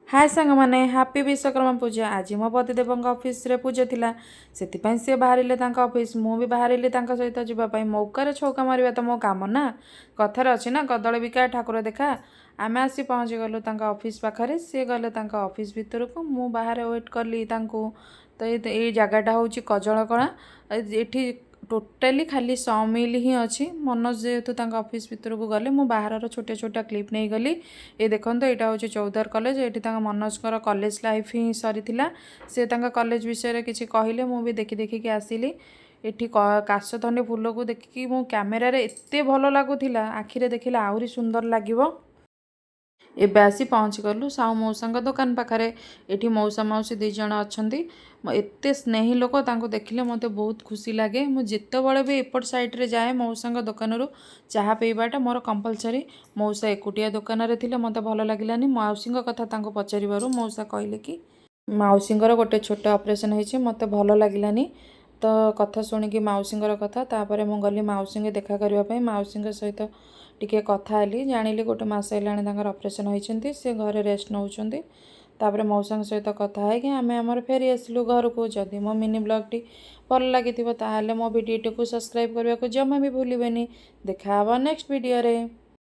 ହାଏ ସାଙ୍ଗମାନେ, ହାପି ବିଶ୍ୱକର୍ମା ପୂଜା। ଆଜି ମୋ ପତିଦେବଙ୍କ ଅଫିସରେ ପୂଜା ଥିଲା, ସେଥିପାଇଁ ସେ ବାହାରିଲେ ତାଙ୍କ ଅଫିସ। ମୁଁ ବି ବାହାରିଲି ତାଙ୍କ ସହିତ ଯିବା ପାଇଁ। ମୌକାରେ ଛଉକା ମାରିବା ତ ମୋ କାମ ନା। କଥାରେ ଅଛି ନା, କଦଳୀ ବିକା ଠାକୁର ଦେଖା। ଆମେ ଆସି ପହଞ୍ଚିଗଲୁ ତାଙ୍କ ଅଫିସ ପାଖରେ। ସିଏ ଗଲେ ତାଙ୍କ ଅଫିସ ଭିତରକୁ, ମୁଁ ବାହାରେ ୱେଟ୍ କଲି ତାଙ୍କୁ। ତ ଏଇ ଜାଗାଟା ହେଉଛି କଜଳକଳା। ଏଠି ଟୋଟାଲି ଖାଲି ସ ମିଲ୍ ହିଁ ଅଛି। ମନୋଜ ଯେହେତୁ ତାଙ୍କ ଅଫିସ ଭିତରକୁ ଗଲେ, ମୁଁ ବାହାରର ଛୋଟ ଛୋଟ କ୍ଲିପ୍ ନେଇଗଲି। ଏ ଦେଖନ୍ତୁ, ଏଇଟା ହେଉଛି ଚୌଦ୍ୱାର କଲେଜ। ଏଠି ତାଙ୍କ ମନୋଜଙ୍କର କଲେଜ ଲାଇଫ୍ ହିଁ ସରିଥିଲା। ସେ ତାଙ୍କ କଲେଜ ବିଷୟରେ କିଛି କହିଲେ, ମୁଁ ବି ଦେଖି ଦେଖିକି ଆସିଲି। ଏଠି କାଶତଣ୍ଡି ଫୁଲକୁ ଦେଖିକି ମୁଁ କ୍ୟାମେରାରେ ଏତେ ଭଲ ଲାଗୁଥିଲା, ଆଖିରେ ଦେଖିଲେ ଆହୁରି ସୁନ୍ଦର ଲାଗିବ। ଏବେ ଆସି ପହଞ୍ଚିଗଲୁ ସାହୁ ମଉସାଙ୍କ ଦୋକାନ ପାଖରେ। ଏଠି ମଉସା ମାଉସୀ ଦୁଇ ଜଣ ଅଛନ୍ତି। ଏତେ ସ୍ନେହୀ ଲୋକ, ତାଙ୍କୁ ଦେଖିଲେ ମୋତେ ବହୁତ ଖୁସି ଲାଗେ। ମୁଁ ଯେତେବେଳେ ବି ଏପଟ ସାଇଡ଼୍ରେ ଯାଏ, ମଉସାଙ୍କ ଦୋକାନରୁ ଚାହା ପିଇବାଟା ମୋର କମ୍ପଲସରି। ମଉସା ଏକୁଟିଆ ଦୋକାନରେ ଥିଲେ, ମୋତେ ଭଲ ଲାଗିଲାନି। ମାଉସୀଙ୍କ କଥା ତାଙ୍କୁ ପଚାରିବାରୁ ମଉସା କହିଲେ କି ମାଉସୀଙ୍କର ଗୋଟେ ଛୋଟ ଅପରେସନ୍ ହେଇଛି। ମୋତେ ଭଲ ଲାଗିଲାନି ତ କଥା ଶୁଣିକି ମାଉସୀଙ୍କର କଥା। ତାପରେ ମୁଁ ଗଲି ମାଉସୀଙ୍କୁ ଦେଖା କରିବା ପାଇଁ। ମାଉସୀଙ୍କ ସହିତ ଟିକେ କଥା ହେଲି। ଜାଣିଲି ଗୋଟେ ମାସ ହେଲାଣି ତାଙ୍କର ଅପରେସନ୍ ହେଇଛନ୍ତି, ସେ ଘରେ ରେଷ୍ଟ ନେଉଛନ୍ତି। ତାପରେ ମଉସାଙ୍କ ସହିତ କଥା ହେଇକି ଆମେ ଆମର ଫେରି ଆସିଲୁ ଘରକୁ। ଯଦି ମୋ ମିନି ବ୍ଲଗ୍ଟି ଭଲ ଲାଗିଥିବ, ତାହେଲେ ମୋ ଭିଡ଼ିଓଟିକୁ ସବସ୍କ୍ରାଇବ୍ କରିବାକୁ ଜମା ବି ଭୁଲିବେନି। ଦେଖା ହେବ ନେକ୍ସଟ ଭିଡ଼ିଓରେ।